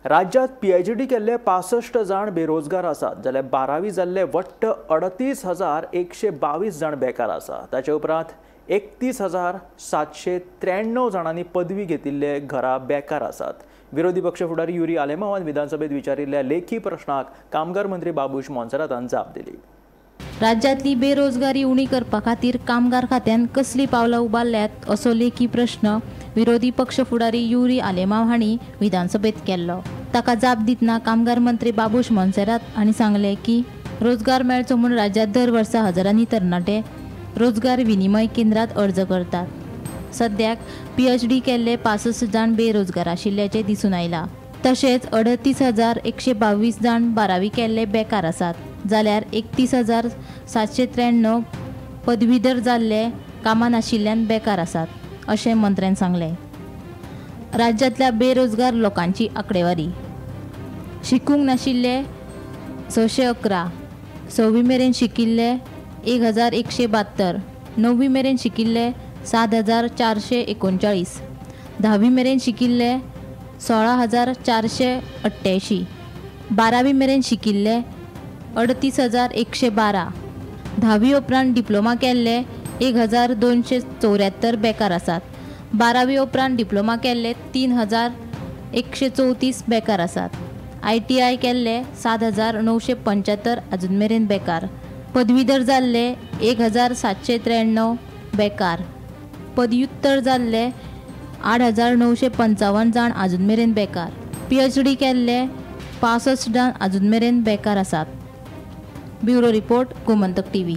राज्यात PhD केल्ले 65 जाण बेरोजगार आसात, जाल्यार 12वी जाल्ले वट्ट 38,122 जाण बेकार आसा. ताचे उपरांत 31,793 जाणांनी पदवी घेतिल्ले घरा बेकार आसात. विरोधी पक्ष फुडारी युरी आलेमावान विधानसभेत विचारिल्ल्या लेखी प्रश्नाक कामगार मंत्री बाबूश मोन्सेरातान जाप दिली. राज्यांतली बेरोजगारी उणी करपा खातीर कामगार खात्यान कसली पावलां उबारल्यात असो लेखी प्रश्न विरोधी पक्ष फुडारी युरी आलेमाव हांणी विधानसभेत केल्लो. ताका जाप दितना कामगार मंत्री बाबूश मोन्सेरात हांणी सांगलें की रोजगार मेळचो म्हूण राज्यांत दर वर्सा हजारांनी तरणाटे रोजगार विनिमय केंद्रात अर्ज करतात. सद्याक PhD केल्ले 65 जाण बेरोजगार आशिल्ल्याचें दिसून आयलां. तशेंच 38,122 जाण 12वी केल्ले बेकार आसात, जाल्यार 31,793 पदवीधर जाल्ले कामां नाशिल्ल्यान बेकार आसात अशें मंत्र्यान सांगलें. राज्यांतल्या बेरोजगार लोकांची आंकडेवारी: शिकूंक नाशिल्ले 611, 6वी मेरेन शिकिल्ले 1,172, 9वी मेरेन शिकिल्ले 7,439, 10वी मेरेन शिकिल्ले 16,488, 12वी मेरेन शिकिल्ले 38,112, 10वी उपरांत डिप्लोमा केल्ले 1,274 बेकार आसात. 12वी उपरांत डिप्लोमा केल्ले 3,134 बेकार आसात. ITI केल्ले 7,975 अजून मेरेन बेकार. पदवीधर जाल्ले 1,793 बेकार. पदव्युत्तर जाल्ले 8,955 जाण अजून मेरेन बेकार. PhD केल्ले 65 जाण अजून मेरेन बेकार आसात. Bureau report, Gomantak TV.